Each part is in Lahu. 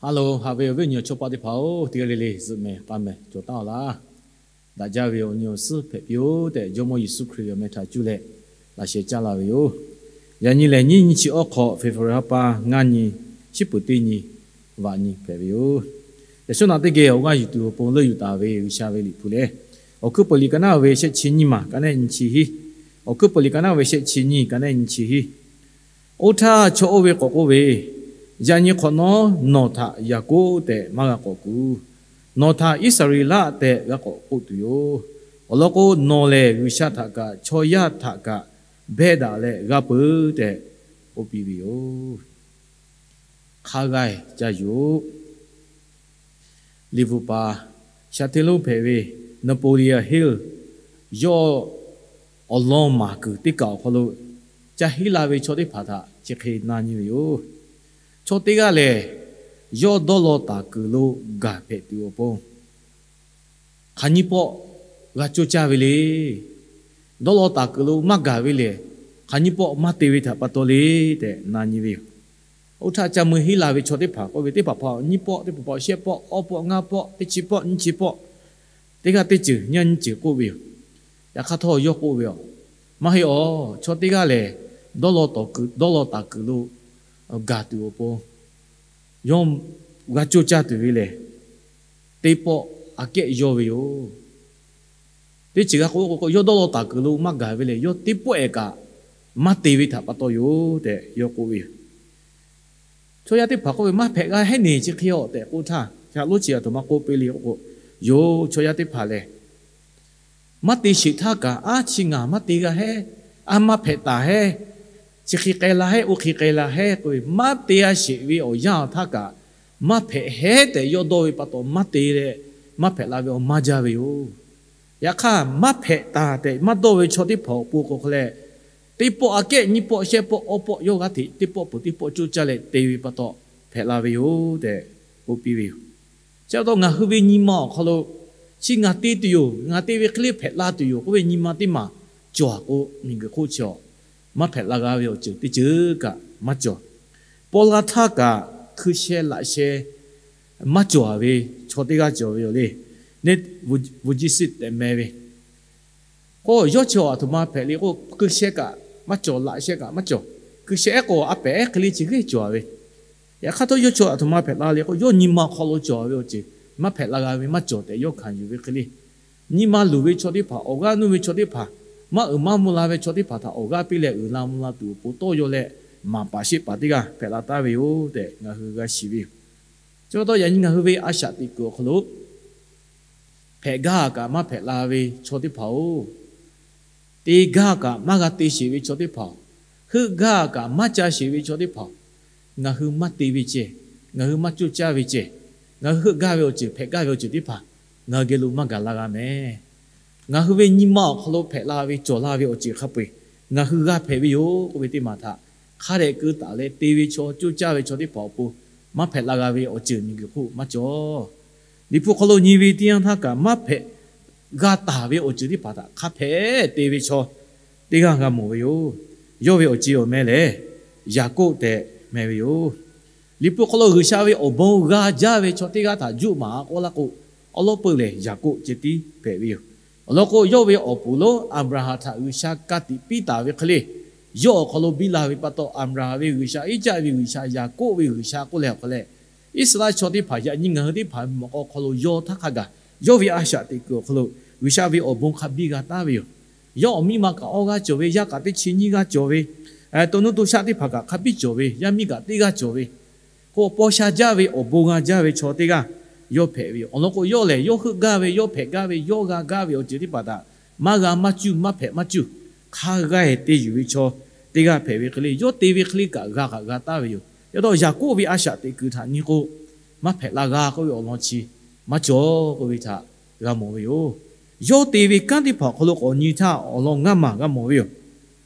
Hello, haꞈ ve awˬ viˉ awˬ nyi awˬ chawˇ paˆ teˇ hpaˍ-oˬ, teˇ g'aˇ le le zuhꞈ mehˍ k'a mehˍ cawˬ taˉ-aw laˇ. Daꞈ jaˇ ve awˬ nyi awˬ suhˉ hpehꞈ piˇ-oˆ tehꞈ, Jawˇmawˇ Yeˍsuˆ Hkriꞈ ve awˬ meh htaꞈ cuˇ leh laꞈ sheh caˇ laˇ ve yoˬ. Yaꞈ nyi lehˬ, nyiˇ nyi chi awˉ hk'aw, February ha pa ngaˇ nyi, shiˉ peuˍ teˇ nyi, vaꞈ nyi hpehꞈ ve yoˬ. Yaꞈ shawˉ naꞈ teˇ geh awˬ g'aˇ yuˬ tuˬ awˬ pon leuˆ yuˬ taˍ ve G'uiˬsha ve liꞈ hpu lehˬ, Awˬ hkuiˉ peuˬ liꞈ ka naˉ ve shehˆ chi nyiˇ maˬ ka nehˆ nyi chi hiˉ. Awˬ hkuiˉ peuˬ liꞈ ka naˉ ve shehˆ chi nyiˇ ka nehˆ nyi chi hiˉ. Oˇ htaˇ chaw oˇ ve k'awꞈ k'oˆ ve, Yaꞈ nyi hk'awꞈ nawˉ nawˬ htaꞈ Yaˍkoˆ tehꞈ maˇ g'a k'awꞈ kuˬ. Nawˬ htaꞈ Iˉsaˍreˍlaˆ tehꞈ g'a k'awꞈ k'oˆ tuˬ yoˬ. Awˬ lawn k'o, nawˬ lehˬ G'uiˬsha htaꞈ kaꞈ chaw yaˇ htaꞈ kaꞈ behˇ daꞈ leh g'a peuˬ tehꞈ k'oˆ piˇ ve yoˬ. Hk'a g'a-e caˇ yuˬ-oˆ. Liꞈ bvuhꞈ paˍ sha hteˇ lonˉ hpehꞈ ve Napoleon Hill, yawˇ awˬ lawn maˍ kuiˬ teˇ kaˬ awˬ hk'aw lo ca hiˉ la ve chaw teˇ hpaˍ htaꞈ chi hk'e na nyi ve yoˬ. Chaw teˇ g'aˇ lehˬ, yawˇ dawˇ law taˍ kuiˬ lo gaˬ hpehꞈ tuˬ awˬ pon hk'aˬ nyiˇ pawˆ g'a coˇ caˇ ve le. Dawˇ law taˍ kuiˬ lo maˇ gaˬ ve lehˬ, hk'aˬ nyiˇ pawˆ maˇ te ve htaꞈ pa taw le tehꞈ na nyi ve yoˬ. Oˇ htaˇ ca mui hiˉ la ve chaw teˇ hpaˍ k'oˆ ve, teˇ hpaˍ hpaˍ nyiˇ pawˆ, teˇ hpaˍ hpaˍ shehˆ pawˆ, awˇ pawˆ, ngaˇ pawˆ, teˇ chi pawˆ, nyiˇ chi pawˆ, teˇ g'aˇ teˇ ceuˬ nyiˇ nyiˇ ceuˬ k'oˆ ve yoˬ. Yaꞈ hk'aˇ htawˇ yawˇ k'oˆ ve, Maˇ heˆ awˬ, chaw teˇ g'aˇ lehˬ, dawˇ law taˍ kuiˬ, dawˇ law taˍ kuiˬ lo gaˬ tuˬ awˬ pon yawˇ g'a coˇ caˇ tuˬ ve lehˬ, teˇ pawˆ aꞈ kehˉ yawˇ ve yoˬ. Teˇ ceuˬ g'a k'oˆ k'o, yawˇ dawˇ law taˍ kuiˬ lo maˇ gaˬ ve lehˬ, yawˇ teˇ pawˆ-ehˍ kaꞈ maˇ te ve htaꞈ pa taw yoˬ tehꞈ yawˇ k'oˆ ve yoˬ. Chaw yaˇ teˇ hpaˍ k'oˆ ve, Maˇ hpehꞈ g'a hehˉ neˬ chi hk'e-aw tehꞈ k'oˆ htaˇ, shaꞈ lonˉ chi aˬ htoꞈ ma k'oˆ piˇ le k'oˆ k'o, yoˬ, chaw yaˇ teˇ hpaˍ lehˬ, maˇ te sheˍ htaˇ kaꞈ, aˉ, chi ngaˬ maˇ te g'a hehˉ, aˉ, maˇ hpehꞈ taˍ hehˉ, chi hk'e k'ai la hehˉ, oˇ hk'e k'ai la hehˉ k'oˆ ve, maˇ te g'a sheˍ ve awˬ yanˇ awˬ htaˇ kaꞈ, maˇ hpehꞈ hehˉ tehꞈ yawˇ dawˇ ve pa taw maˇ te leh, maˇ hpehꞈ la ve awˬ maˇ jaˇ ve yoˬ. Yaꞈ hk'aˇ, maˇ hpehꞈ taˍ tehꞈ maˇ dawˇ ve chaw teˇ hpaˍ awˬ pon k'o hk'e leh, teˇ pawˆ aꞈ kehˉ nyiˇ pawˆ shehˆ pawˆ awˇ pawˆ yawˇ g'aˇ hteꞈ teˇ pawˆ peuˬ teˇ pawˆ coˇ caˇ leh te ve pa taw hpehꞈ la ve yoˬ tehꞈ k'oˆ piˇ ve yoˬ. Chi pa taw ngaˬ hui ve nyi ma awˬ hk'aw lo, chi ngaˬ te tuˬ yoˬ, ngaˬ te ve hk'e le hpehꞈ la tuˬ yoˬ k'oˆ ve nyi ma teˇ maˬ cawˬ k'o, miˬguiˬ hk'oˆ chi maˇ hpehꞈ la g'a ve awˬ ceuˬ teˇ ceuˬ kaꞈ maˇ cawˬ. Paw la htaˇ kaꞈ hkui sheh laꞈ sheh maˇ cawˬ ve chaw teˇ g'aˇ cawˬ ve yoˬ le. Neˇ Vujisiˍ tehꞈ meh ve k'o, yawˇ chi aˬ htoꞈ ma hpehꞈ le k'o, hkui sheh kaꞈ maˇ cawˬ, laꞈ sheh kaꞈ maˇ cawˬ. Hkui sheh ehˉ k'o, a pehꞈ ehˉ hk'e le chi g'eˇ cawˬ ve. Yaꞈ hk'aˇ htawˇ, yawˇ chi aˬ htoꞈ ma hpehꞈ la le k'o, yawˇ nyi ma awˬ hk'aw lo cawˬ ve awˬ ceuˬ maˇ hpehꞈ la g'a ve maˇ cawˬ tehꞈ yawˇ hkanˍ yuˬ ve hk'e le, nyi ma luˬ ve chaw teˇ hpaˍ, awˬ g'aˇ nuˇ ve chaw teˇ hpaˍ, maˇ uiˍ maˇ mvuh la ve chaw teˇ hpaˍ htaꞈ awˬ g'aˇ piˇ leh uiˍ la mvuh la tuˬ awˬ pon tawˇ yaw leh maˍ paˍ sheˆ paˍ teˇ g'aˇ hpehꞈ la taˍ ve yoˬ tehꞈ ngaˬ hui g'a shiˍ ve yoˬ. Chi pa taw yaꞈ nyi ngaˬ hui ve a shaꞈ teꞈ kuiˬ awˬ hk'aw lo hpehꞈ gaˇ kaꞈ maˇ hpehꞈ la ve chaw teˇ hpaˍ-oˬ, te gaˇ kaꞈ maˇ g'a te sheˍ ve chaw teˇ hpaˍ-oˬ, heuˆ gaˇ kaꞈ maˇ ca sheˍ ve chaw teˇ hpaˍ-oˬ, ngaˬ hui maˇ te ve ceh, ngaˬ hui maˇ coˇ caˇ ve ceh, ngaˬ hui heuˆ gaˇ ve awˬ ceuˬ, hpehꞈ gaˇ ve awˬ ceuˬ teˇ hpaˍ ngaˬ hui geh lo maˇ gaˬ la g'a mehˍ. Ngaˬ hui ve nyi ma awˬ hk'aw lo hpehꞈ la ve cawˬ la ve awˬ ceuˬ hk'a peu-eˬ ngaˬ hui g'a hpehꞈ ve yoˬ k'oˆ ve teˇ maˬ htaꞈ hk'a dehꞈ keu taˍ leh te ve chaw, coˇ caˇ ve chaw teˇ hpaˍ awˬ pon maˇ hpehꞈ la g'a ve awˬ ceuˬ miˬguiˬ hk'oˆ maˇ cawˬ. Liꞈ hpu hk'aw lo nyi ve teˇ yanˇ htaˇ kaꞈ maˇ hpehꞈ g'a taˍ ve awˬ ceuˬ teˇ hpaˍ htaꞈ hk'a hpehꞈ te ve chaw teˇ g'aˇ g'a mawˬ ve yoˬ. Yawˇ ve awˬ ceuˬ awˬ meh lehˬ, Yaˍkoˆ tehꞈ meh ve yoˬ. Liꞈ hpu hk'aw lo G'uiˬsha ve awˬ bon g'a jaˇ ve chaw teˇ g'aˇ htaꞈ juˆ maˍ-a k'oˆ laˇ k'o, awˉ lawˉ peuˇ lehˬ Yaˍkoˆ ceh tiˉ hpehꞈ ve yoˬ. Awˬ lawn k'o, yawˇ ve awˬ puˍ lonˉ Aˍbraˍhanˍ htaꞈ G'uiˬsha ka tiꞈ piˇ taˍ ve hk'e le, yawˇ awˬ hk'aw lo biˇ la ve pa taw, Aˍbraˍhanˍ ve G'uiˬsha, Iˉcaˆ ve G'uiˬsha, Yaˍkoˆ ve G'uiˬsha k'oˆ leh awˬ hk'aw leh, Iˉsaˍreˍlaˆ chaw teˇ hpaˍ yaꞈ nyi ngaˬ hui teˇ hpaˍ mawꞈ k'aw hk'aw lo yawˇ htaˇ hk'a gaˬ, yawˇ ve a shaꞈ teꞈ kuiˬ awˬ hk'aw lo G'uiˬsha ve awˬ bon hk'a biˇ g'a taˍ ve yoˬ. Yawˇ awˬ miˇ ma kaꞈ awˇ g'aˇ cawˬ ve, yaˇ kaꞈ teˇ chi nyiˇ g'aˇ cawˬ ve, to nuˇ to shaˆ teˇ hpaˍ kaꞈ hk'a biˇ cawˬ ve, yaˇ miˇ kaꞈ teˇ g'aˇ cawˬ ve, k'o paw sha jaˇ ve awˬ bon g'a jaˇ ve chaw teˇ g'aˇ yawˇ hpehꞈ ve yoˬ. Awˬ lawn k'o, yawˇ lehˬ yawˇ heuˆ gaˇ ve, yawˇ hpehꞈ gaˇ ve, yawˇ g'a gaˇ ve awˬ ceuˬ teˇ hpaˍ htaꞈ maˇ g'a maˇ cuˇ, maˇ hpehꞈ maˇ cuˇ, hk'a g'a-e te yuˬ ve chaw teˇ g'aˇ hpehꞈ ve hk'e le, yawˇ te ve hk'e le kaꞈ g'a kaꞈ g'a taˍ ve yoˬ. Yaꞈ hk'aˇ Yaˍkoˆ ve a shaꞈ teꞈ kuiˬ htaꞈ nyi k'o, maˇ hpehꞈ la g'a k'oˆ ve awˬ lawn chi maˇ cawˬ k'oˆ ve htaꞈ g'a mawˬ ve yoˬ. Yawˇ te ve kanˉ teˇ hpaˍ awˬ hk'aw lo k'awꞈ nyi htaˇ awˬ lawn ngaˇ maˬ g'a mawˬ ve yoˬ.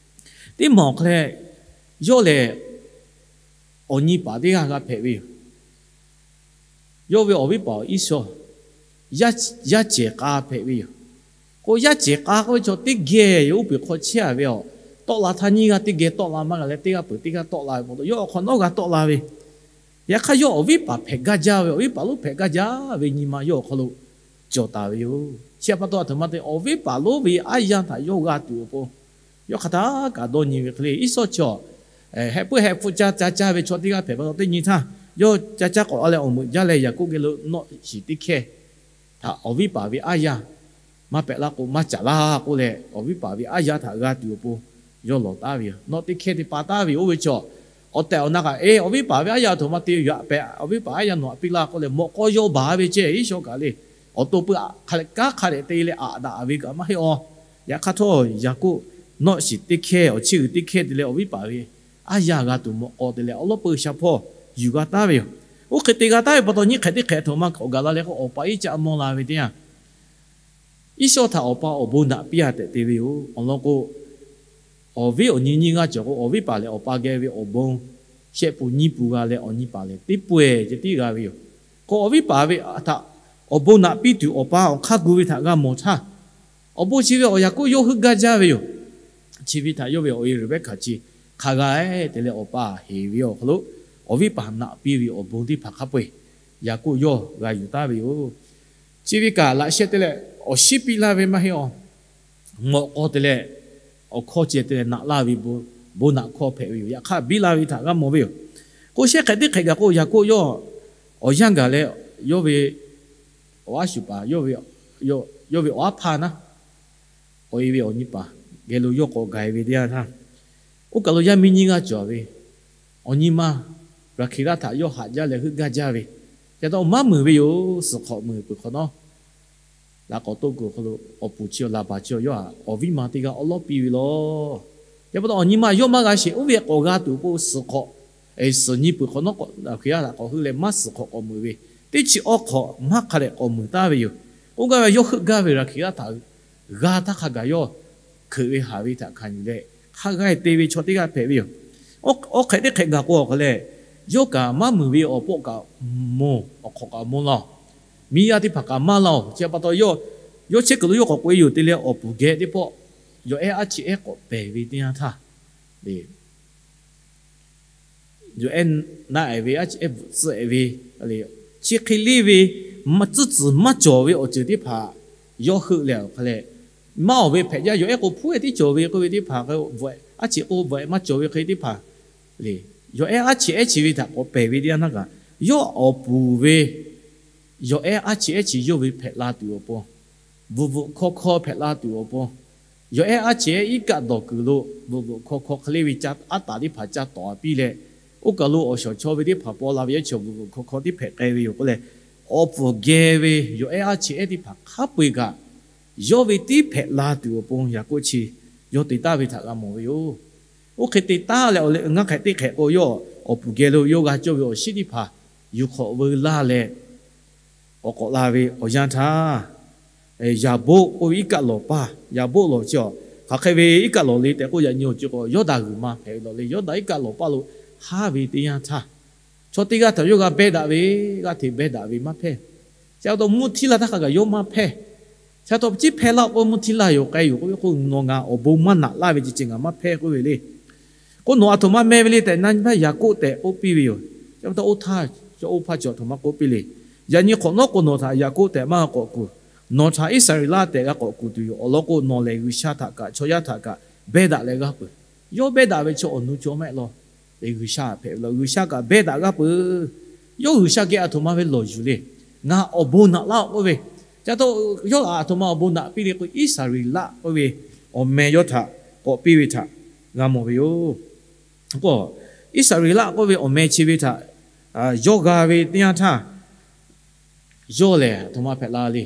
Teˇ maˬ awˬ hk'aw leh, yawˇ lehˬ awˬ nyi paˍ teˇ g'aˇ g'a hpehꞈ ve yoˬ. Yawˇ ve awˬ viˉ paˍ awˬ Iˉsawˇ, yaˇ cehˬ k'a hpehꞈ ve yoˬ. K'o yaˇ cehˬ k'a k'oˆ ve chaw teˇ geh yoˬ, uˉ peunˍ hk'aw chehˇ-a ve awˬ, tawˆ la htaˇ nyiˇ g'aˇ teˇ geh tawˆ la maˇ g'a leh, teˇ g'aˇ peuˬ teˇ g'aˇ tawˆ la ve pa taw, yawˇ awˬ hk'awꞈ nawˉ g'a tawˆ la ve Yaꞈ hk'aˇ, yawˇ awˬ viˉ paˍ hpehꞈ gaˇ jaˇ ve, awˬ viˉ paˍ lonˉ hpehꞈ gaˇ jaˇ ve nyi ma yawˇ awˬ hk'aw lo cawˬ taˍ ve yoˬ. Chi pa taw, a htoꞈ ma te awˬ viˉ paˍ lonˉ ve aˉ yanˇ htaꞈ yawˇ g'a tuˬ awˬ pon, yawˇ hk'aˬ htaˇ kaꞈ dawˇ nyi ve hk'e le. Iˉsawˇ chi hehꞈ puiˉ hehꞈ hpu ca ca caˇ ve chaw teˇ g'aˇ hpehꞈ pa taw, teˇ nyi htaˇ yawˇ ca caˇ k'awꞈ la leh awˬ meuꞈ jaˇ leh, Yaˍkoˆ geh lo nawˆ shiˍ teˇ hkehˇ htaꞈ awˬ viˉ paˍ ve aˉ yanˇ maˇ pehꞈ laˇ k'o, maˇ caˍ laˇ k'oˆ leh, awˬ viˉ paˍ ve aˉ yanˇ htaꞈ g'a tuˬ awˬ pon yawˇ lawˬ taˉ ve yoˬ. Nawˆ teˇ hkehˇ te pa taˉ ve yoˬ. Oˇ ve chaw awˬ tehˬ awˬ na kaꞈ, e, awˬ viˉ paˍ ve aˉ yanˇ a htoꞈ ma te yaꞈ pehꞈ, awˬ viˉ paˍ aˉ yanˇ nawˬ htaꞈ piˇ laˇ k'oˆ leh, mawꞈ k'aw yawˇ baˬ ve ceh, Iˉsawˇ kaꞈ le, awˬ to pui hk'a leh kanˉ hk'a dehꞈ te leh aꞈ daꞈ ve kaꞈ maˇ heˆ aw. Yaꞈ hk'aˇ htawˇ, Yaˍkoˆ nawˆ shiˍ teˇ hkehˇ, awˬ chi g'uiˬ teˇ hkehˇ te leh awˬ viˉ paˍ ve aˉ yanˇ g'a tuˬ mawꞈ k'aw te leh, awˬ lawˉ peu sha hpawˇ yuˬ g'a taˉ ve yoˬ. Oˇ hk'e te g'a taˉ ve pa taw, nyiˇ hk'ehꞈ teˇ hk'ehꞈ a htoꞈ ma k'awꞈ gaˬ la leh k'o, awˬ pa iˉ caˆ mawˇ la ve teˇ yanˇ, Iˉsawˇ htaꞈ awˬ pa awˬ bon naꞈ piˇ a tehꞈ te ve yoˬ. Awˬ lawn k'o, awˬ viˉ awˬ nyi nyiˇ g'aˇ cawˬ k'o, awˬ viˉ paˍ lehˬ awˬ pa geh ve awˬ bon shehˆ pun nyiˇ pun g'a leh, awˬ nyi paˍ lehˬ teˇ pawehˇ ceh tiˉ g'a ve yoˬ. K'o, awˬ viˉ paˍ ve htaꞈ awˬ bon naꞈ piˇ tuˬ awˬ pa awˬ hk'aˇ gu ve htaꞈ g'a mawˬ htaˇ, awˬ bon chi ve awˬ Yaˍkoˆ yawˇ heuˆ gaˇ jaˇ ve yoˬ. Chi ve htaꞈ yawˇ ve awˬ e Reˍbeˍkaˍ chi hk'a g'a te leh, awˬ pa heˍ ve awˬ hk'aw lo awˬ viˉ paˍ naꞈ piˇ ve awˬ bon teˇ hpaˍ hk'a peu-eˬ Yaˍkoˆ yawˇ g'a yuˬ taˍ ve yoˬ. Chi ve kaꞈ laꞈ sheh te leh awˬ shiˉ piˇ laˇ ve maˇ heˆ aw. Mawꞈ k'aw te leh awˬ hkawˇ ceh te leh naꞈ laˇ ve bon naꞈ hkawˇ hpehꞈ ve yoˬ. Yaꞈ hk'aˇ biˇ la ve htaꞈ g'a mawˬ ve yoˬ. K'o, shehˆ hk'ehꞈ teˇ hk'ehꞈ gaˬ k'o, Yaˍkoˆ yawˇ awˬ yanˇ gaˬ leh, yawˇ ve awˬ aˉ shuˍ paˍ, yawˇ ve awˬ aˉ hpaˇ naˉ, awˬ e ve awˬ nyi paˍ geh lo yawˇ k'awꞈ gaˬ e ve teˇ yanˇ htaˇ, oˇ kaˬ lo yaˇ miˇ nyiˇ g'aˇ cawˬ ve, awˬ nyi ma Raˍhkeˍlaˆ htaꞈ yawˇ haꞈ jaˇ leh heuˆ gaˇ jaˇ ve, ca taw maˇ muiˬ ve yoˬ. Suhˍ hk'awꞈ muiˬ peuˬ hk'awꞈ nawˉ, laꞈ k'awꞈ toˆ kuiˬ awˬ hk'aw lo awˬ puˍ chi laˬ baˬ chi yawˇ htaꞈ awˬ viˉ ma teˇ g'aˇ awˉ lawˉ piˇ ve law. Yaꞈ pa taw, awˬ nyi ma yawˇ maˇ g'a sheˍ. Oˇ ve k'awꞈ g'a tuˬ k'o, suhˍ hk'awꞈ suhˍ nyi peuˬ hk'awꞈ nawˉ, Raˍhkeˍlaˆ htaꞈ k'awꞈ heuˆ leh maˇ suhˍ hk'awꞈ k'awꞈ muiˬ ve, teˇ chi awˬ hk'awꞈ maˇ hk'a dehꞈ k'awꞈ muiˬ taˍ ve yoˬ. K'oˆ gaˇ ve, yawˇ heuˆ gaˇ ve Raˍhkeˍlaˆ htaꞈ g'a htaˇ hk'a gaˬ yawˇ hkeuꞈ ve haˍ ve htaꞈ hkanˍ yuˬ leh, hk'a g'a te ve chaw teˇ g'aˇ hpehꞈ ve yoˬ. Awˬ hk'ehꞈ teˇ hk'ehꞈ gaˬ k'o, awˬ hk'a lehˬ, yawˇ kaꞈ maˇ muiˬ ve awˬ pawˆ kaꞈ moˬ, awˬ hk'awꞈ kaꞈ moˬ laˇ-oˬ. Miˇ yaˇ teˇ hpaˍ kaꞈ maˇ laˇ-oˬ. Chi pa taw, yawˇ chehˇ kuiˬ lo yawˇ k'awꞈ k'oꞈ e yoˬ te leh, awˬ puˍ geh teˇ pawˆ yawˬ ehˉ aˉ chi ehˉ k'awꞈ pehˬ ve teˇ yanˇ htaˇ, yawˬ ehˉ naˆ ehˍ ve, aˉ chi ehˉ bvuhꞈ tcuhˉ ehˍ ve, chi hk'e leˇ ve, tcuhˉ tcuhˬ maˇ cawˬ ve awˬ ceuˬ teˇ hpaˍ yawˇ heuˆ leh, awˬ hk'a lehˬ, maˇ awˬ ve hpehꞈ jaˇ. Yawˬ ehˉ k'o hpuˉ ehˉ tiˉ cawˬ ve k'oˆ ve teˇ hpaˍ, aˉ chi k'o bvuhꞈ maˇ cawˬ ve hk'e teˇ hpaˍ le, yawˬ ehˉ aˉ chi ehˉ chi ve htaꞈ k'awꞈ pehˬ ve teˇ yanˇ htaˇ kaꞈ, yawˇ awˬ puˍ ve yawˬ ehˉ aˉ chi ehˉ chi yawˇ ve hpehꞈ la tuˬ awˬ pon, bvuhꞈ bvuhꞈ hkaw hkaw hpehꞈ la tuˬ awˬ pon, yawˬ ehˉ aˉ chi ehˉ iˉ kaˆ dawˬ kuiˬ lo bvuhꞈ bvuhꞈ hkaw hkaw hk'e leˇ ve ca aˉ taˍ teˇ hpaˍ ca tawˍ piˇ leh, oˇ kaˬ lo awˬ shawˍ chaw ve teˇ hpaˍ paw la ve yaˇ chi bvuhꞈ bvuhꞈ hkaw hkaw tiˉ hpehꞈ k'ai ve yoˬ k'oˆ leh, awˬ puˍ geh ve yawˬ ehˉ aˉ chi ehˉ teˇ hpaˍ hk'a peu-eˬ kaꞈ, yawˇ ve tiˉ hpehꞈ la tuˬ awˬ pon Yaˍkoˆ chi yawˇ te taˍ ve htaꞈ g'a mawˬ ve yoˬ. Oˇ hk'e te taˍ leh, awˬ leh ngaˇ hk'ehꞈ teˇ hk'ehꞈ k'o, yawˇ awˬ puˍ geh lo yawˇ g'a cawˇ ve awˬ shiˉ teˇ hpaˍ yuˬ hk'awꞈ veu laˇ leh, k'awꞈ k'awꞈ la ve awˬ yanˇ htaˇ, Yaˍboˆ k'oˆ ve iˉ kaˆ lawˬ paˇ, Yaˍboˆ lawˬ chi a, hk'aˬ hk'e ve iˉ kaˆ lawˬ le tehꞈ k'oˆ yaꞈ nyi awˬ ceuˬ k'o, Yawˇdanˍ g'uiˬ ma hpehꞈ ve lawˬ le. Yawˇdanˍ iˉ kaˆ lawˬ paˇ lo haˉ ve teˇ yanˇ htaˇ, chaw teˇ g'aˇ htaꞈ yawˇ g'a behˇ daꞈ ve, g'aˇ hteꞈ behˇ daꞈ ve maˇ hpehˇ. Chi pa taw mvuhˇ htiˇ laˇ htaˇ hk'a gaˬ yawˇ maˇ hpehˇ. Chi pa taw chi hpehˇ laˇ k'o, mvuhˇ htiˇ laˇ yoˬ k'ai yoˬ k'oˆ ve k'o, nawˬ ngaˬ awˬ bon maˇ naꞈ laˇ ve ceh ceh ngaˬ maˇ hpehˇ k'oˆ ve le. K'o, nawˬ a htoꞈ ma meh ve le tehꞈ na nyi hpaˇ Yaˍkoˆ tehꞈ k'oˆ piˇ ve yoˬ. Chi pa taw oˇ htaˇ, chaw oˇ hpaˇ chi a htoꞈ ma k'oˆ piˇ le. Yaꞈ nyi hk'awꞈ nawˉ k'o, nawˬ htaꞈ Yaˍkoˆ tehꞈ maˇ g'a k'awꞈ kuˬ. Nawˬ htaꞈ Iˉsaˍreˍlaˆ tehꞈ g'a k'awꞈ kuˬ tuˬ yoˬ. Awˬ lawn k'o, nawˬ lehˬ G'uiˬsha htaꞈ kaꞈ chaw yaˇ htaꞈ kaꞈ behˇ daꞈ leh g'a peuˬ. Yawˇ behˇ daꞈ ve chi awˬ nu cawˬ mehˆ law. G'uiˬsha hpehꞈ ve law, G'uiˬsha kaꞈ behˇ daꞈ g'a peuˬ. Yawˇ G'uiˬsha geh a htoꞈ ma ve lawˬ yuˬ le. Ngaˬ awˬ bon naꞈ laˇ-oˬ k'oˆ ve. Chi pa taw yawˇ a htoꞈ ma awˬ bon naꞈ piˇ le k'o, Iˉsaˍreˍlaˆ k'oˆ ve awˬ meh yawˇ htaꞈ k'awꞈ piˇ ve htaꞈ g'a mawˬ ve yoˬ. K'o, Iˉsaˍreˍlaˆ k'oˆ ve awˬ meh chi ve htaꞈ yawˇ g'a ve teˇ yanˇ htaˇ, yawˇ lehˬ a htoꞈ ma hpehꞈ la le.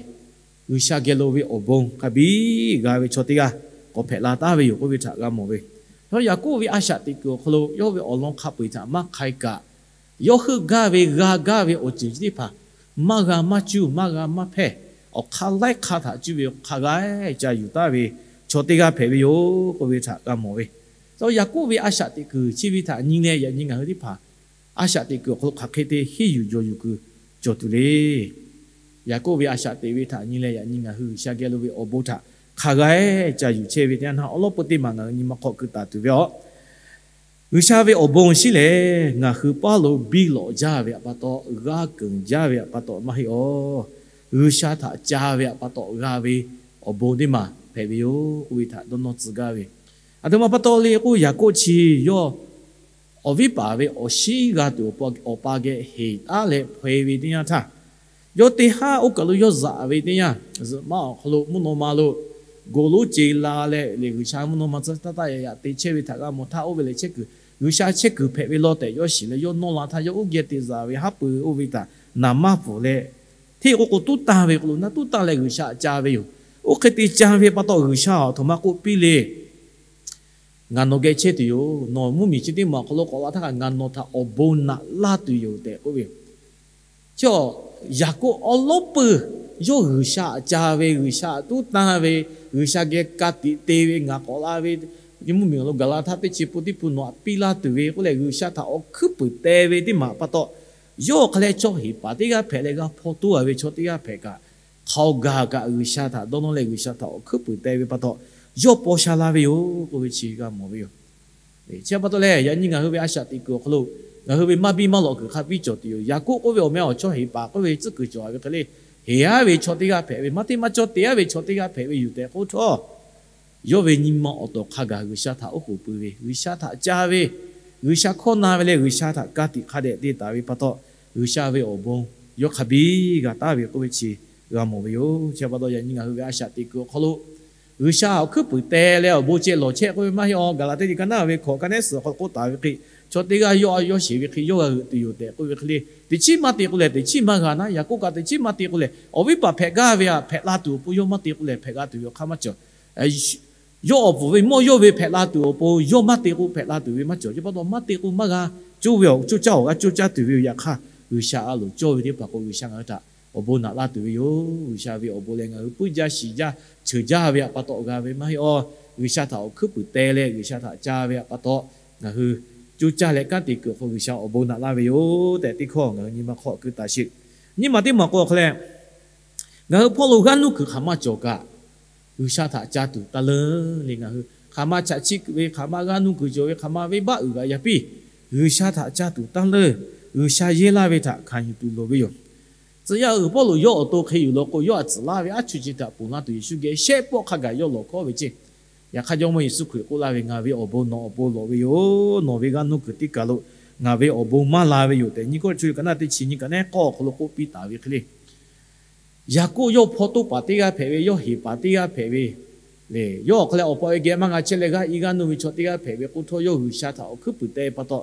G'uiˬsha geh lo ve awˬ bon hk'a biˇ g'a ve chaw teˇ g'aˇ k'awꞈ hpehꞈ la taˍ ve yoˬ k'oˆ ve htaꞈ g'a mawˬ ve. Yawˇ Yaˍkoˆ ve a shaꞈ teꞈ kuiˬ awˬ hk'aw lo yawˇ ve awˬ lawn hk'a peu-eˬ htaꞈ maˇ hk'ai kaꞈ, yawˇ heuˆ gaˇ ve g'a gaˇ ve awˬ ceuˬ chi teˇ hpaˍ maˇ g'a maˇ cuˇ, maˇ g'a maˇ hpehˇ, awˬ hk'aˇ laiˉ hk'aˇ htaꞈ cuˇ ve hk'a g'a ca yuˬ taˍ ve chaw teˇ g'aˇ hpehꞈ ve yoˬ k'oˆ ve htaꞈ g'a mawˬ ve. Yaˍkoˆ ve a shaꞈ teꞈ kuiˬ chi ve htaꞈ nyi leh yaꞈ nyi ngaˬ hui teˇ hpaˍ a shaꞈ teꞈ kuiˬ awˬ hk'aw lo hk'aˬ hk'e te henˇ yuˬ jawˬ yuˬ kuiˬ cawˬ tuˬ le. Yaˍkoˆ ve a shaꞈ teꞈ ve htaꞈ nyi leh yaꞈ nyi ngaˬ hui G'uiˬsha geh lo ve awˬ bon htaꞈ hk'a g'a ca yuˬ chehˇ ve teˇ yanˇ htaˇ, awˬ lawn peu teˇ maˬ ngaˬ hui nyi ma hk'aw keu taˍ tuˬ ve aˬ G'uiˬsha ve awˬ bon shinˉ lehˬ, ngaˬ hui paˇ lo biˇ lawꞈ jaˇ ve htaꞈ pa taw, g'aˇ keunˍ jaˇ ve htaꞈ pa taw maˇ heˆ awˬ. G'uiˬsha htaꞈ ca ve htaꞈ pa taw g'a ve awˬ bon teˇ maˬ hpehꞈ ve yoˬ k'oˆ ve htaꞈ dawˇ nawˇ tcuh gaˇ ve. Aˬ htoꞈ ma pa taw le k'o, Yaˍkoˆ chi yawˇ awˬ viˉ paˍ ve awˬ shinˉ g'a tuˬ awˬ pa geh heˍ taˉ leh hpaw-e ve teˇ yanˇ htaˇ, yawˇ teˇ haˉ oˇ kaˬ lo yawˇ zaꞈ ve teˇ yanˇ, zuhꞈ maˆ awˬ hk'aw lo mvuhˇ naw ma lo goˬ lonˉ ce la leh, le G'uiˬsha mvuhˇ naw ma tcuh taˇ taˇ yaꞈ yaꞈ te chehˇ ve htaꞈ g'a mawˬ htaˇ, oˇ ve lehˬ chehˇ kuiˬ, G'uiˬsha chehˇ kuiˬ hpehꞈ ve law tehꞈ yawˇ shiˍ leh, yawˇ nawˇ la htaˇ yawˇ uˉ geh te zaꞈ ve haˉ pui oˇ ve htaꞈ naˍ maˇ pfuhˍ leh, hteˇ k'o k'o tuˉ tanˇ ve k'o lo naˉ tuˉ tanˇ leh G'uiˬsha ca ve yoˬ. Oˇ hk'e te ca ve pa taw, G'uiˬsha aˬ htoꞈ ma k'oˆ piˇ le. Ngaˬ nawˬ geh chehˇ tuˬ yoˬ. Nawˬ mvuhˇmiˬ chi teˇ maˬ awˬ hk'aw lo k'awꞈ la htaˇ kaꞈ ngaˬ nawˬ htaꞈ awˬ bon naꞈ laˇ tuˬ yoˬ tehꞈ k'oˆ ve yoˬ. Chi Yaˍkoˆ awˉ lawˉ peuˬ, yawˇ G'uiˬsha htaꞈ ca ve, G'uiˬsha htaꞈ tuˉ tanˇ ve, G'uiˬsha geh ka tiꞈ te ve, ngaˬ k'awꞈ la ve, mvuhˇmiˬ awˬ lo gaˬ la htaˇ teˇ chi pun teˇ pun nawˬ htaꞈ piˇ laˇ tuˬ ve k'oˆ leh, G'uiˬsha htaꞈ awˬ hkuiˉ puiˍ teh ve teˇ maˬ pa taw, yawˇ hk'a leh chaw heˍ paˍ teˇ g'aˇ hpehꞈ leh g'a hpaw toˇ a ve chaw teˇ g'aˇ hpehꞈ kaꞈ, hk'aoˍ gaˬ kaꞈ G'uiˬsha htaꞈ dawˇ nawˇ leh G'uiˬsha htaꞈ awˬ hkuiˉ puiˍ teh ve pa taw, yawˇ paw sha la ve yoˬ k'oˆ ve chi g'a mawˬ ve yoˬ. Chi pa taw leh, yaꞈ nyi ngaˬ hui ve a shaꞈ teꞈ kuiˬ awˬ hk'aw lo ngaˬ hui ve maˇ biˇ maˇ lawꞈ kuiˬ hk'a biˇ cawˬ tuˬ yoˬ. Yaˍkoˆ k'oˆ ve awˬ meh awˬ chaw heˍ paˍ k'oˆ ve tcuhˉ kuiˬ cawˬ a ve hk'e le, heˍ aˉ ve chaw teˇ g'aˇ hpehꞈ ve, maˇ teˇ maˇ cawˇ te aˉ ve chaw teˇ g'aˇ hpehꞈ ve yoˬ tehꞈ k'oˆ htawˇ, yawˇ ve nyi ma awˬ tawˍ hk'a gaˬ G'uiˬsha htaꞈ oˉ k'oˍ pui ve, G'uiˬsha htaꞈ ca ve, G'uiˬsha hkawˇ na ve leh G'uiˬsha htaꞈ ka tiꞈ hk'a dehꞈ te taˍ ve pa taw, G'uiˬsha ve awˬ bon yawˇ hk'a biˇ g'a taˍ ve k'oˆ ve chi g'a mawˬ ve yoˬ. Chi pa taw yaꞈ nyi ngaˬ hui ve a shaꞈ teꞈ kuiˬ awˬ hk'aw lo G'uiˬsha awˬ hkuiˉ puiˍ teh leh awˬ bon ceh lawˬ chehˇ k'oˆ ve maˇ heˆ awˬ. Gaˍlaˍtiˆ liꞈ ka naˉ ve hkawꞈ ka nehˉ suhˍ awˬ hk'aw lo k'oˆ taˍ ve hk'e, chaw teˇ g'aˇ yawˇ a yawˇ sheˍ ve hk'e yawˇ g'a g'euꞈ tuˬ yoˬ tehꞈ k'oˆ ve hk'e le, teꞈ chiˉ maˇ te k'o lehˬ teꞈ chiˉ maˇ g'a naˉ, Yaˍkoˆ kaꞈ teꞈ chiˉ maˇ te k'o lehˬ, awˬ viˉ paˍ hpehꞈ gaˇ ve htaꞈ hpehꞈ la tuˬ awˬ pon yawˇ maˇ te k'o lehˬ hpehꞈ g'a tuˬ ve awˬ hk'aˇ maˇ cawˬ. Yawˇ awˬ pfuhˍ ve mawˇ yawˇ ve hpehꞈ la tuˬ awˬ pon yawˇ maˇ te k'o hpehꞈ la tuˬ ve maˇ cawˬ. Chi pa taw maˇ te k'o maˇ g'a, coˇ ve awˬ coˇ caˇ awˬ g'a coˇ caˇ tuˬ ve yoˬ. Yaꞈ hk'aˇ, G'uiˬsha a loˍ cawˇ ve teˇ hpaˍ k'o G'uiˬsha ngaˬ hui htaꞈ awˬ bon naꞈ laˇ tuˬ ve yoˬ. G'uiˬsha ve awˬ bon leh ngaˬ hui puiˉ jaˇ shiˍ jaˇ ceuˬ jaˇ ve htaꞈ pa taw g'a ve maˇ heˆ awˬ. G'uiˬsha htaꞈ awˬ hkuiˉ puiˍ teh leh G'uiˬsha htaꞈ ca ve htaꞈ pa taw, ngaˬ hui coˇ caˇ leh kanˉ te kuiˬ awˬ hk'aw G'uiˬsha awˬ bon naꞈ laˇ ve yoˬ tehꞈ teˇ hkawˇ ngaˬ hui nyi ma hk'aw keu taˍ sheˍ. Nyiˇ maˬ teˇ maˬ k'o awˬ hk'aw leh, ngaˬ hui hpawˇ lo g'aˇ nuˇ kuiˬ hk'aˬ ma cawˬ kaꞈ, G'uiˬsha htaꞈ ca tuˬ taˇ leuˉ le. Ngaˬ hui hk'aˬ ma chaꞈ chiˆ ve, hk'aˬ ma g'aˇ nuˇ kuiˬ cawˬ ve, hk'aˬ ma venˇbaˆ uiˍ g'aꞈ yaꞈ piˇ, G'uiˬsha htaꞈ ca tuˬ taˇ leuˉ. G'uiˬsha yehˇ laˇ ve htaꞈ hkanˍ yuˬ tuˬ loˍ ve yoˬ. Tcuh yaˇ uiˍ Pawˇluꞈ yawˇ awˬ to hk'e yuˬ law k'o, yawˇ htaꞈ tcuhˍ laˇ ve aˉ chuˇ chi htaꞈ ponˬ laˇ tuˬ Yeˍsuˆ geh shehˆ pawˆ hk'a gaˬ yawˇ lawˬ hkawˉ ve ceˇ. Yaꞈ hk'aˇ Jawˇmawˇ Yeˍsuˆ Hkriꞈ k'oˆ laˇ ve, Ngaˬ ve awˬ bon nawˬ awˬ pon lawˬ ve yoˬ. Nawˬ ve g'aˇ nuˇ kuiˬ teˇ kaˬ lo ngaˬ ve awˬ bon maˇ la ve yoˬ tehꞈ, Nyiˇ Kawˇrenˍhtuˆ ka naˉ teˇ chi nyi ka nehˉ k'awˇ awˬ hk'aw lo k'oˆ piˇ taˍ ve hk'e le. Yaˍkoˆ yawˇ hpaw toˇ paˍ teˇ g'aˇ hpehꞈ ve, yawˇ heˍ paˍ teˇ g'aˇ hpehꞈ ve le. Yawˇ awˬ hk'aw leh awˬ pa awˬ e geh maˇ g'a chehˇ leh g'aˇ i g'aˇ nuˇ ve chaw teˇ g'aˇ hpehꞈ ve k'oˆ htawˇ, yawˇ G'uiˬsha htaꞈ awˬ hkuiˉ puiˍ teh pa taw,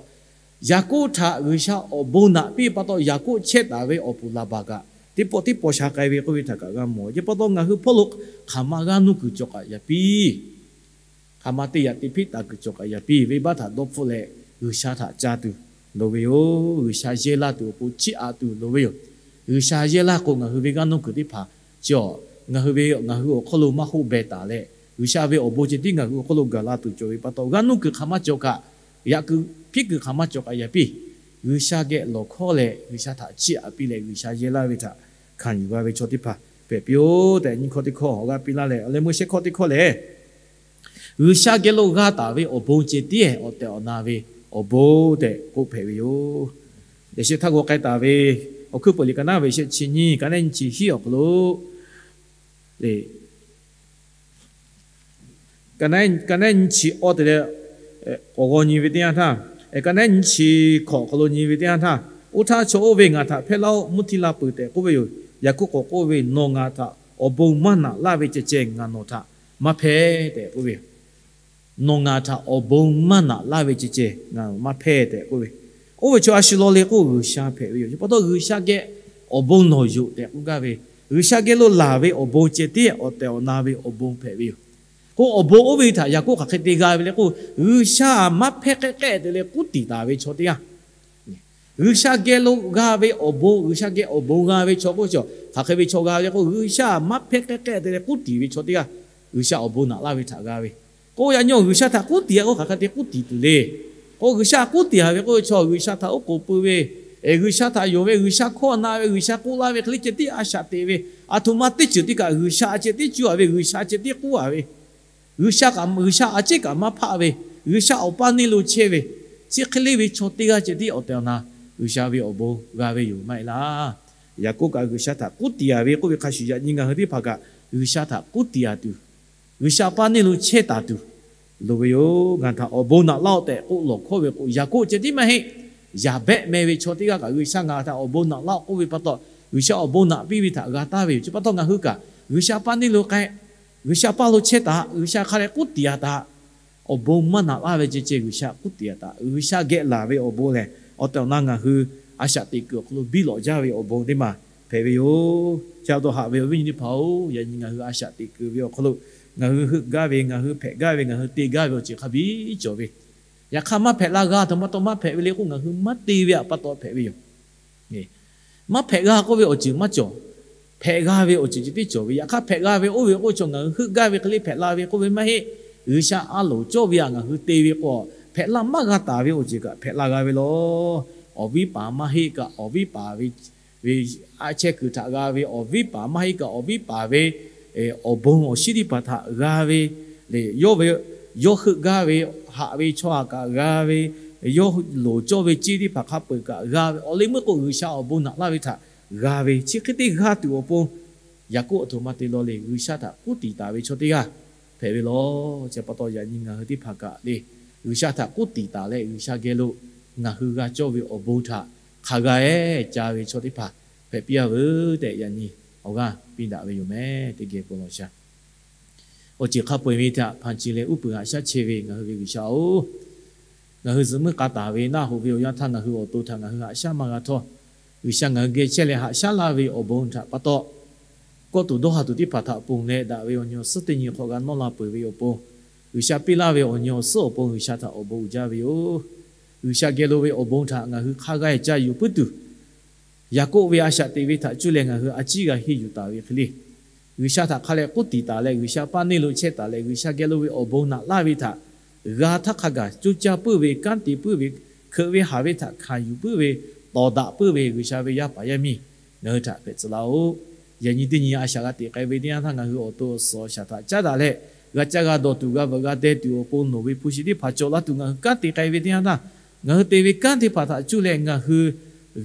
Yaˍkoˆ htaꞈ G'uiˬsha awˬ bon naꞈ piˇ pa taw, Yaˍkoˆ chehˇ taˍ ve awˬ puˍ Laˍbaˍ kaꞈ teˇ pawˆ teˇ pawˆ sha k'ai ve k'oˆ ve htaꞈ kaꞈ g'a mawˬ. Chi pa taw ngaˬ hui hpawˇ lo hk'aˬ ma g'aˇ nuˇ kuiˬ cawˬ kaꞈ yaꞈ piˇ, hk'aˬ ma teˇ yaꞈ teˇ hpiˆ taˍ kuiˬ cawˬ kaꞈ yaꞈ piˇ, venˇbaˆ htaꞈ dawˇ hpfuhˆ leh G'uiˬsha htaꞈ ca tuˬ loˍ ve yoˬ. G'uiˬsha yehˇ laˇ tuˬ awˬ pon chiˇ aꞈ tuˬ loˍ ve yoˬ. G'uiˬsha yehˇ laˇ k'o, ngaˬ hui ve g'aˇ nuˇ kuiˬ teˇ hpaˍ chi ngaˬ hui ve, ngaˬ hui awˬ hk'aw lo maˇ hoˆ beh taˍ leh, G'uiˬsha ve awˬ bon ceh tiˉ ngaˬ hui awˬ hk'aw lo gaˬ la tuˬ cawˬ ve pa taw, g'aˇ nuˇ kuiˬ hk'aˬ ma cawˬ kaꞈ, yaꞈ kuiˬ hpiˉ kuiˬ hk'aˬ ma cawˬ kaꞈ yaꞈ piˇ, G'uiˬsha geh lawˬ hkawˉ leh G'uiˬsha htaꞈ chiˇ aꞈ piˇ leh G'uiˬsha yehˇ laˇ ve htaꞈ hkanˍ yuˬ g'a ve chaw teˇ hpaˍ hpehꞈ piˇ-oˆ tehꞈ, nyiˇ hkawˇ teˇ hkawˇ awˬ g'aˇ piˇ laˇ leh, awˬ leh meuˇ shehˆ hkawˇ teˇ hkawˇ lehˬ, G'uiˬsha geh lo g'a taˍ ve awˬ bon ceh tiˉ awˬ tehˬ awˬ na ve awˬ bon tehꞈ k'oˆ hpehꞈ ve yoˬ. Yaꞈ sheh htaˇ g'aw k'ai taˍ ve Awˬ hkuiˉ puiˍ liꞈ ka naˉ ve shehˆ chi nyiˇ ka nehˉ nyiˇ chi hiˉ awˬ hk'aw lo le, ka nehˉ nyiˇ chi awˇ te leh k'awꞈ g'aw nyi ve teˇ yanˇ htaˇ, ka nehˉ nyiˇ chi hkawꞈ awˬ hk'aw lo nyi ve teˇ yanˇ htaˇ, Oˇ htaˇ chaw oˇ ve ngaˬ htaꞈ hpehˇ laˇ-oˆ, mvuhˇ htiˇ la peuˬ tehꞈ k'oˆ ve yoˬ. Yaˍkoˆ k'awꞈ k'oˆ ve, Nawˬ ngaˬ htaꞈ awˬ bon maˇ naꞈ laˇ ve ceh ceh ngaˬ nawˬ htaꞈ maˇ hpehˇ tehꞈ k'oˆ ve yoˬ. Nawˬ ngaˬ htaꞈ awˬ bon maˇ naꞈ laˇ ve ceh ceh ngaˬ maˇ hpehˇ tehꞈ k'oˆ ve, oˇ ve chaw a shu law le k'oˆ G'uiˬsha hpehꞈ ve yoˬ. Chi pa taw G'uiˬsha geh awˬ bon nawˬ yoˬ tehꞈ k'oˆ gaˇ ve, G'uiˬsha geh lo laˬ ve awˬ bon ceh tiˉ awˬ tehˬ awˬ na ve awˬ bon hpehꞈ ve yoˬ. K'o awˬ bon oˇ ve htaꞈ Yaˍkoˆ hk'aˬ hk'e te g'a ve le k'o, G'uiˬsha maˇ hpehˇ k'ehˆ k'ehˆ te leh k'uˉ tiˍ taˍ ve chaw teˇ g'aˇ G'uiˬsha geh lo g'a ve awˬ bon, G'uiˬsha geh awˬ bon g'a ve chaw k'oˆ ve, hk'aˬ hk'e ve chaw g'a ve le k'o, G'uiˬsha maˇ hpehˇ k'ehˆ k'ehˆ te leh k'uˉ tiˍ ve chaw teˇ g'aˇ G'uiˬsha awˬ bon naꞈ laˇ ve htaꞈ g'a ve. K'o yaꞈ nyi G'uiˬsha htaꞈ k'uˉ tiˍ a k'o hk'aˬ hk'e te k'uˉ tiˍ tuˬ le. K'o G'uiˬsha k'uˉ tiˍ a ve k'oˆ ve chaw, G'uiˬsha htaꞈ oˉ k'oˍ pui ve, G'uiˬsha htaꞈ yonˍ ve, G'uiˬsha hkawˇ na ve, G'uiˬsha k'oˆ laˇ ve hk'e le ceh tiˉ a shaꞈ teꞈ ve, aˬ htoꞈ ma teˇ ceuˬ teˇ kaꞈ G'uiˬsha ceh tiˉ cuˇ a ve, G'uiˬsha ceh tiˉ k'oˆ a ve, G'uiˬsha kaꞈ, G'uiˬsha a ciˉ kaꞈ maˇ hpaˆ ve, G'uiˬsha awˬ paˇ neˇ lo chehˇ ve, Chi hk'e le ve chaw teˇ g'aˇ ceh tiˉ awˬ tehˬ awˬ na G'uiˬsha ve awˬ bon g'a ve yoˬ maˇ heˆ laˇ. Yaˍkoˆ kaꞈ G'uiˬsha htaꞈ k'oˆ tiˍ a ve k'oˆ ve hk'a shuˍ, yaꞈ nyi ngaˬ hui teˇ hpaˍ kaꞈ G'uiˬsha htaꞈ k'oˆ tiˍ a tuˬ, G'uiˬsha paˇ neˇ lo chehˇ taˍ tuˬ loˍ ve yoˬ. Ngaˬ htaꞈ awˬ bon naꞈ laˇ-oˆ tehꞈ k'oˆ lawˬ hkawˇ ve k'o, Yaˍkoˆ ceh tiˉ maˇ heˆ. Yaˍbehˆ meh ve chaw teˇ g'aˇ kaꞈ G'uiˬsha ngaˬ htaꞈ awˬ bon naꞈ laˇ-oˆ k'oˆ ve pa taw, G'uiˬsha awˬ bon naꞈ piˇ ve htaꞈ g'a taˍ ve yoˬ. Chi pa taw ngaˬ hui kaꞈ G'uiˬsha paˇ neˇ lo k'ai, G'uiˬsha paˇ lo chehˇ taˍ, G'uiˬsha hk'a leh k'oˆ tiˍ a taˍ. Awˬ bon maˇ naꞈ laˇ ve ceh ceh G'uiˬsha k'oˆ tiˍ a taˍ. G'uiˬsha geh laˬ ve awˬ bon lehˬ, awˬ tehˬ awˬ na ngaˬ hui a shaꞈ teꞈ kuiˬ awˬ hk'aw lo biˇ lawꞈ jaˇ ve awˬ bon teˇ maˬ hpehꞈ ve yoˬ. Chi pa taw haꞈ ve awˬ viˉ nyi teˇ hpaˍ-oˬ, yaꞈ nyi ngaˬ hui a shaꞈ teꞈ kuiˬ ve awˬ hk'aw lo ngaˬ hui heuˆ gaˇ ve, ngaˬ hui hpehꞈ gaˇ ve, ngaˬ hui te gaˇ ve awˬ ceuˬ hk'a biˇ cawˬ ve, yaꞈ hk'aˇ maˇ hpehꞈ la g'a, a htoꞈ ma taw maˇ hpehꞈ ve le k'o, ngaˬ hui maˇ te ve htaꞈ pa taw hpehꞈ ve yoˬ. Maˇ hpehꞈ g'a k'oˆ ve awˬ ceuˬ maˇ cawˬ. Hpehꞈ g'a ve awˬ ceuˬ ceh tiˉ cawˬ ve. Yaꞈ hk'aˇ hpehꞈ g'a ve oˇ ve k'o, chaw ngaˬ hui heuˆ gaˇ ve hk'e le hpehꞈ la ve k'oˆ ve maˇ heˆ. G'uiˬsha a loˍ cawˇ ve htaꞈ ngaˬ hui te ve k'o, hpehꞈ la maˇ g'a taˍ ve awˬ ceuˬ kaꞈ hpehꞈ la g'a ve law. Awˬ viˉ paˍ maˇ heˆ kaꞈ awˬ viˉ paˍ ve, ve a chehˇ kuiˬ htaꞈ g'a ve, awˬ viˉ paˍ maˇ heˆ kaꞈ awˬ viˉ paˍ ve awˬ bon awˬ shinˉ teˇ hpaˍ htaꞈ g'a ve le. Yawˇ ve, yawˇ heuˆ gaˇ ve, haꞈ ve chaw htaꞈ kaꞈ g'a ve, yawˇ loˍ cawˇ ve ceˇ teˇ hpaˍ hk'a peuˬ kaꞈ g'a ve. Awˬ leh meuˇ k'o, G'uiˬsha awˬ bon naꞈ laˇ ve htaꞈ g'a ve, chi hk'e te g'a tuˬ awˬ pon, Yaˍkoˆ a htoꞈ ma te law le, G'uiˬsha htaꞈ k'oˆ tiˍ taˍ ve chaw teˇ g'aˇ hpehꞈ ve law. Chi pa taw yaꞈ nyi ngaˬ hui teˇ hpaˍ kaꞈ le, G'uiˬsha htaꞈ k'oˆ tiˍ taˍ leh, G'uiˬsha geh lo ngaˬ hui g'a cawˇ ve awˬ bon htaꞈ hk'a g'a-e ca ve chaw teˇ hpaˍ hpehꞈ piˇ a veuˬ tehꞈ, yaꞈ nyi awˬ g'aˇ piˇ daꞈ ve yoˬ meh. Teˇ geh bon lawˬ sha. Awˬ ceuˬ hk'a peu-eˬ ve htaꞈ hpanˍ ce leh uˉ peunˍ haꞈ shaˉ chehˇ ve ngaˬ hui ve G'uiˬsha-oˬ, ngaˬ hui zuhꞈ muiˉ k'a taˍ ve naˆ hoꞈ ve awˬ yanˇ htaˇ ngaˬ hui awˬ to htaꞈ ngaˬ hui haꞈ shaˉ maˇ g'a htawˇ, G'uiˬsha ngaˬ hui geh chehˇ leh haꞈ shaˉ laˇ ve awˬ bon htaꞈ pa taw, kawˆ tuˬ dawˇ ha tuˬ teˇ hpaˍ htaꞈ ponˬ leh daꞈ ve awˬ nyi awˬ suhˉ teˇ nyi hk'aw g'a nawˇ la peuˬ ve awˬ pon, G'uiˬsha piˇ laˇ ve awˬ nyi awˬ suhˉ awˬ pon G'uiˬsha htaꞈ awˬ bon uiˍ jaˇ ve yoˬ. G'uiˬsha geh lo ve awˬ bon htaꞈ ngaˬ hui hk'a g'a-e ca yuˬ puiˉ tuˬ, Yaˍkoˆ ve a shaꞈ teꞈ ve htaꞈ cuˇ leh ngaˬ hui a ciˉ g'a henˇ yuˬ taˍ ve hk'e le, G'uiˬsha htaꞈ hk'a leh k'oˆ tiˍ taˍ leh G'uiˬsha paˇ neˇ lo chehˇ taˍ leh G'uiˬsha geh lo ve awˬ bon naꞈ laˇ ve htaꞈ g'a htaˇ hk'a gaˬ coˇ caˇ puiˉ ve, kanˉ te puiˉ ve, hkeuꞈ ve haˍ ve htaꞈ hkanˍ yuˬ puiˉ ve, tawˍ daꞈ puiˉ ve G'uiˬsha ve yaˇ paˍ yaˇ miˇ ngaˬ hui htaꞈ hpehꞈ tcuh laˇ-oˆ. Yaꞈ nyi teˇ nyi a shaꞈ g'a teꞈ k'ai ve teˇ yanˇ htaˇ, ngaˬ hui awˬ to awˬ suhˍ awˬ shaˍ htaꞈ caˉ daꞈ leh, g'a caˇ g'a dawˬ tuˬ, g'a veuꞈ g'a deh tuˬ awˬ pon nawˬ ve hpu shi teˇ hpaˍ cawˬ laˇ tuˬ ngaˬ hui kanˉ te k'ai ve teˇ yanˇ htaˇ, ngaˬ hui te ve kanˉ teˇ hpaˍ htaꞈ cuˇ leh ngaˬ hui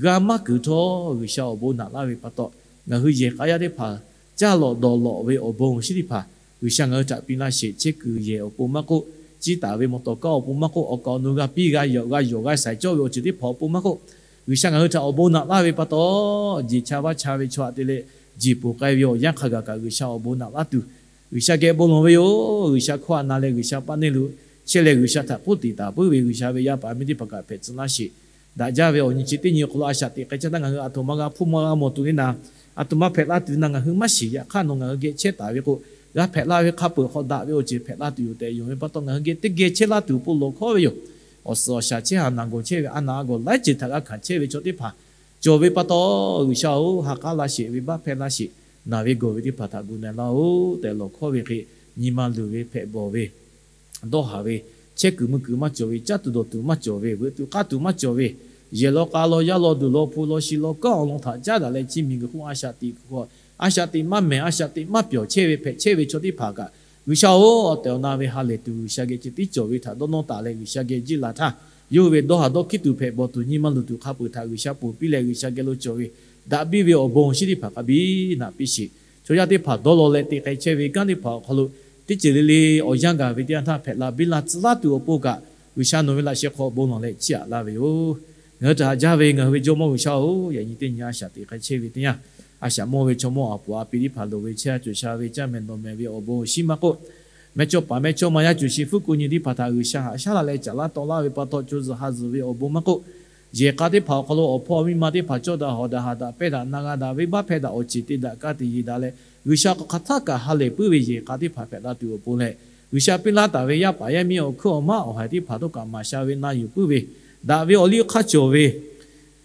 g'a maˇ kuiˬ htawˇ, G'uiˬsha awˬ bon naꞈ laˇ ve pa taw, ngaˬ hui yehˬ k'a yaˇ teˇ hpaˍ caˇ lawꞈ dawˬ lawꞈ ve awˬ bon awˬ shinˉ teˇ hpaˍ G'uiˬsha ngaˬ hui htaꞈ piˇ laˇ sheˍ. Chehˇ kuiˬ yehˬ awˬ pon maˇ k'oˆ, ciˇ taˍ ve mawˬ tawˍ kaˉ awˬ pon maˇ k'oˆ, awˬ kaˍ awˬ nu g'a piˇ g'a yawˬ g'a yawˬ g'a shaiˍ cawˇ ve awˬ ceuˬ teˇ hpaˍ awˬ pon maˇ k'oˆ, G'uiˬsha ngaˬ hui htaꞈ awˬ bon naꞈ laˇ ve pa taw, jeˬ cha vaˇ cha ve chaw htaꞈ te leh jeˬ ponˬ k'ai ve awˬ yanˇ hk'a gaˬ kaꞈ G'uiˬsha awˬ bon naꞈ laˇ tuˬ, G'uiˬsha geh bon lawˬ ve yoˬ. G'uiˬsha hkawˇ htaꞈ na leh G'uiˬsha paˇ neˇ lo chehˇ leh G'uiˬsha htaꞈ k'oˆ tiˍ taˍ puiˉ ve G'uiˬsha ve yaˇ paˍ miˇ teˇ hpaˍ kaꞈ hpehꞈ tcuh laˇ sheˍ. Daꞈ jaˇ ve awˬ nyi chi teˇ nyi awˬ hk'aw lo a shaꞈ teꞈ k'ai caˇ htaˇ ngaˬ hui a htoꞈ ma g'a hpuˇ maˇ g'a mawˬ tuˬ le naˍ, a htoꞈ ma hpehꞈ la tuˬ naˍ ngaˬ hui maˇ shiˍ. Yaꞈ hk'aˇ nawˬ ngaˬ hui geh chehˇ taˍ ve k'o, g'a hpehꞈ la ve hk'a peuˬ hk'aw daꞈ ve awˬ ceuˬ hpehꞈ la tuˬ yoˬ tehꞈ yonˍ ve pa taw, ngaˬ hui geh teˇ geh chehˇ laˇ tuˬ awˬ pon lawˬ hkawˇ ve yoˬ. Awˬ suhˍ awˬ shaˍ chehˇ ha naˍ gawˬ chehˇ ve a naˍ a gawˬ laiˉ ceuˬ htaꞈ g'a hkanˍ chehˇ ve chaw teˇ hpaˍ cawˬ ve pa taw, G'uiˬsha-oˬ, ha k'aˉ laˇ sheˍ, venˇbaˆ hpehˇ laˇ sheˍ, naˬ ve gawˬ ve teˇ hpaˍ htaꞈ gu na laˇ-oˬ tehꞈ lawˬ hkawˇ ve hk'e, nyi ma luˬ ve hpehꞈ bawˬ ve, dawˇ haˍ ve, chehˇ kuiˬ mui kuiˬ maˇ cawˬ ve, caˇ tuˬ dawˬ tuˬ maˇ cawˬ ve, veuꞈ tuˬ k'aˇ tuˬ maˇ cawˬ ve, yehˬ law k'a law yaˇ law duˬ law hpu law shi law kanˉ awˬ lawn htaꞈ caˉ daꞈ leh chiˇ miˬ guiˬ hk'oˆ a shaꞈ teꞈ kuiˬ hk'aw, a shaꞈ teꞈ maˇ mehˍ, a shaꞈ teꞈ maˇ pyawˬ chehˇ ve hpehꞈ chehˇ ve chaw teˇ hpaˍ kaꞈ, G'uiˬsha-oˬ, awˬ tehˬ awˬ na ve ha lehˬ tuˬ G'uiˬsha geh ceh tiˉ cawˬ ve htaꞈ dawˇ nawˇ taˍ leh G'uiˬsha geh jiˇ laˬ htaˇ, yawˇ hui ve dawˇ haˍ dawˇ hkiˉ tuˬ hpehꞈ bawˬ tuˬ nyi ma luˬ tuˬ hk'a peuˬ htaꞈ G'uiˬsha ponˬ piˇ leh G'uiˬsha geh lo cawˬ ve daꞈ biˇ ve awˬ bon awˬ shinˉ teˇ hpaˍ k'a biˇ naꞈ piˇ sheˍ. Chaw yaˇ teˇ hpaˍ dawˇ law leh te k'ai chehˇ ve kanˉ teˇ hpaˍ awˬ hk'aw lo teˇ ceuˬ le le awˬ yanˇ gaˬ ve teˇ yanˇ htaˇ hpehꞈ la biˇ la tcuh laˇ tuˬ awˬ pon kaꞈ, G'uiˬsha nawˬ ve laꞈ sheh hk'aw bon lawˬ leh chiˇ aꞈ laˇ ve yoˬ. Ngaˬ hui htaꞈ haꞈ jaˇ ve ngaˬ hui ve Jawˇmawˇ G'uiˬsha-oˬ, yaꞈ nyi teˇ nyi a shaꞈ teꞈ k'ai chehˇ ve teˇ yanˇ, a shaꞈ mawˇ ve chaw mawˇ awˬ puˍ a pi teˇ hpaˍ loˍ ve chehˇ a cawˬ sha ve caˇ mehˍ dawˬ mehˍ ve awˬ bon awˬ shinˉ maˇ k'oˆ, mehˇchawˇ paˍ mehˇchawˇma yaˇ cawˬ shi hpfuhˇ ko nyi teˇ hpaˍ htaꞈ G'uiˬsha haꞈ shaˉ laˇ leh caˍ laˇ taw laˇ ve pa taw, co zuhˬ ha zuhˬ ve awˬ bon maˇ k'oˆ, yehˬ k'a teˇ hpaˍ awˬ hk'aw lo awˬ hpawˇ miˇ ma teˇ hpaˍ cawˇ daꞈ hawˍ daꞈ haꞈ daꞈ pehˇ daꞈ na g'a daꞈ venˇbaˆ hpehˇ daꞈ awˬ ceˬ te daꞈ ka tiꞈ yeˬ daꞈ leh, G'uiˬsha hk'aˬ hk'aˬ htaˇ kaꞈ ha lehˬ puiˉ ve yehˬ k'a teˇ hpaˍ hpehꞈ la tuˬ awˬ pon leh, G'uiˬsha piˇ laˇ taˍ ve yaˇ paˍ yaˇ miˇ awˬ hkuiˉ awˬ maˉ awˬ haiˬ teˇ hpaˍ htawˇ kaꞈ maˍ sha ve na yuˬ puiˉ ve, daꞈ ve awˬ liˇ hk'aˇ cawˬ ve,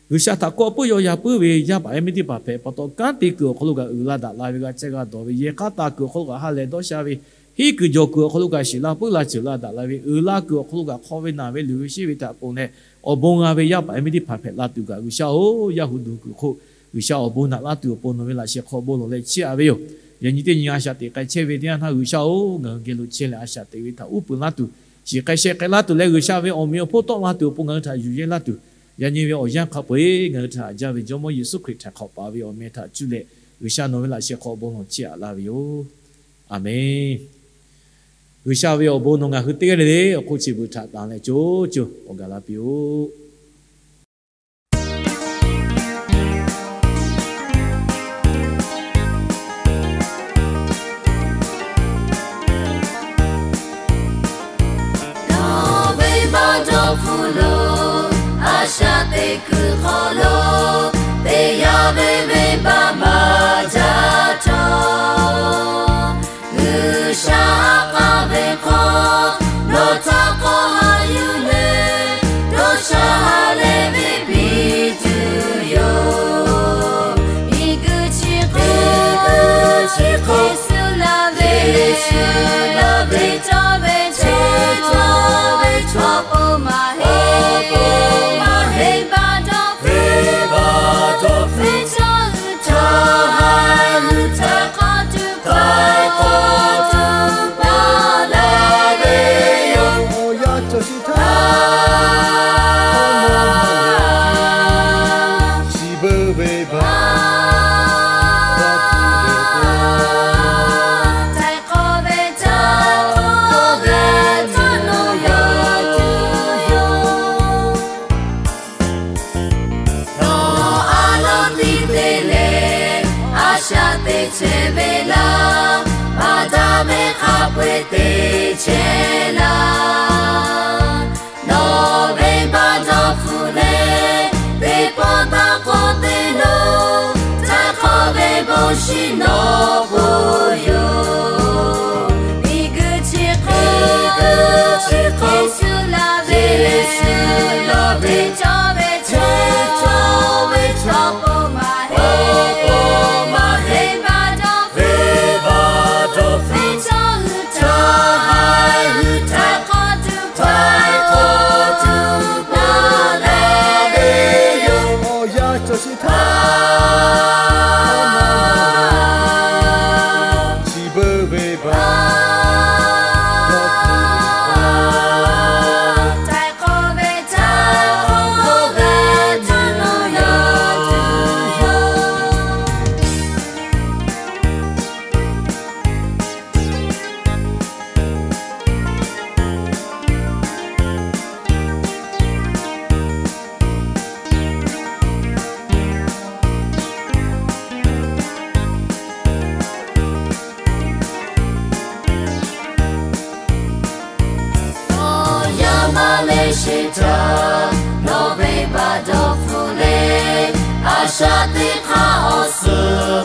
G'uiˬsha htaꞈ kawˆ puiˉ yaw ya puiˉ ve yaˇ paˍ yaˇ miˇ teˇ hpaˍ hpehꞈ pa taw, kanˉ te kuiˬ awˬ hk'aw lo kaꞈ uiˍ la daꞈ la ve g'a chehˇ g'a dawˬ ve, yehˬ k'a taˍ kuiˬ awˬ hk'aw lo kaꞈ ha lehˬ dawˇ sha ve, henˇ kuiˬ jawˬ kuiˬ awˬ hk'aw lo kaꞈ shiˍ la puiˉ la ceuˬ la daꞈ la ve, uiˍ la kuiˬ awˬ hk'aw lo kaꞈ hk'aw ve naˬ ve luˬ ve sheˆ ve htaꞈ ponˬ leh, awˬ bon g'a ve yaˇ paˍ yaˇ miˇ teˇ hpaˍ hpehꞈ la tuˬ kaꞈ G'uiˬsha-oˬ, yaˇ hu duˬ kuiˬ hk'oˆ G'uiˬsha awˬ bon naꞈ laˇ tuˬ awˬ pon nawˬ ve laꞈ sheh hk'aw bon lawˬ leh chiˇ aꞈ ve yoˬ. Yaꞈ nyi teˇ nyi a shaꞈ teꞈ k'ai chehˇ ve teˇ yanˇ htaˇ G'uiˬsha-oˬ, ngaˬ hui geh lo chehˇ leh a shaꞈ teꞈ ve htaꞈ uˉ peunˍ laˇ tuˬ, shiˍ k'ai sheh k'ai laˇ tuˬ leh G'uiˬsha ve awˬ meꞈ awˬ hponˇ tawˆ la tuˬ awˬ pon ngaˬ hui htaꞈ yuˬ yehˇ laˇ tuˬ, yaꞈ nyi ve awˬ yanˇ hk'a peu-eˬ ngaˬ hui htaꞈ haꞈ jaˇ ve Jawˇmawˇ Yeˍsuˆ Hkriꞈ htaꞈ hk'awꞈ paˍ ve awˬ meh htaꞈ cuˇ leh G'uiˬsha nawˬ ve laꞈ sheh hk'aw bon lawˬ chiˇ aꞈ laˇ ve yoˬ. Aˬmenˍ. G'uiˬsha ve awˬ bon nawˬ ngaˬ hui teˇ g'aˇ le le awˬ hk'oˆ chi beuꞈ htaꞈ tanˍ leh co co awˬ gaˬ la piˇ-oˆ. Nawˬ venˇbaˆ dawˇ hpfuhˆ lo, a shaꞈ teꞈ kuiˬ hk'aw lo, teˇ yanˇ ve venˇbaˆ maˇ jaˇ cawˬ. G'uiˬsha k'aˇ ve hk'aw, nawˬ htaꞈ k'awꞈ haꞈ yuˬ leh, dawˇ sha ha leh ve piˇ tuˬ yoˬ. Miˬguiˬ chi hk'e, Yeˍsuˆ laˇ ve, Yeˍsuˆ laˇ ve cawˇ ve cawˇ ve chaw awˬ pon maˇ heˆ, maˇ heˆ, venˇbaˆ dawˇ hpfuhˆ, venˇbaˆ dawˇ hpfuhˆ ve chaw hui htaꞈ, hui htaꞈ k'awꞈ tuˬ, k'awꞈ tuˬ paˍ laˇ ve yoˬ. Awˬ yanˇ cawˬ chi htaˇ, chi beuꞈ venˇbaˆ dawˇ hpfuhˆ ve k'o, htaiˍ hk'awꞈ ve caˇ k'awꞈ ve caˇ nawˬ yaˇ tuˬ yoˬ. Nawˬ a loˍ tiˉ te leh, a shaꞈ teꞈ chehˇ ve laˇ, baˬ daꞈ ve hk'a peu-eˬ te chehˇ laˇ. Nawˬ venˇbaˆ dawˇ hpfuhˆ leh, teˇ pawˆ taˇ k'awꞈ te lo, htaiˍ hk'awꞈ ve bon shiˍ nawˬ k'oˆ yoˬ. Miˬguiˬ chi hk'e, Yeˍsuˆ laˇ ve, Yeˍsuˆ laˇ ve cawˇ ve cawˇ ve chaw awˬ pon maˇ heˆ, maˇ heˆ, venˇbaˆ dawˇ hpfuhˆ, venˇbaˆ dawˇ hpfuhˆ ve chaw hui htaꞈ, hui htaꞈ k'awꞈ tuˬ, htaiˍ hk'awꞈ tuˬ paˍ laˇ ve yoˬ. Awˬ yanˇ cawˬ chi htaˇ, chi beuꞈ venˇbaˆ dawˇ hpfuhˆ ve, htaiˍ hk'awꞈ ve caˇ k'awꞈ ve caˇ nawˬ yaˇ tuˬ yoˬ. Nawˬ yaˇ maˇ leh sheˍ htaˇ, nawˬ venˇbaˆ dawˇ hpfuhˆ leh, a shaꞈ teꞈ hk'aˇ awˬ suhˍ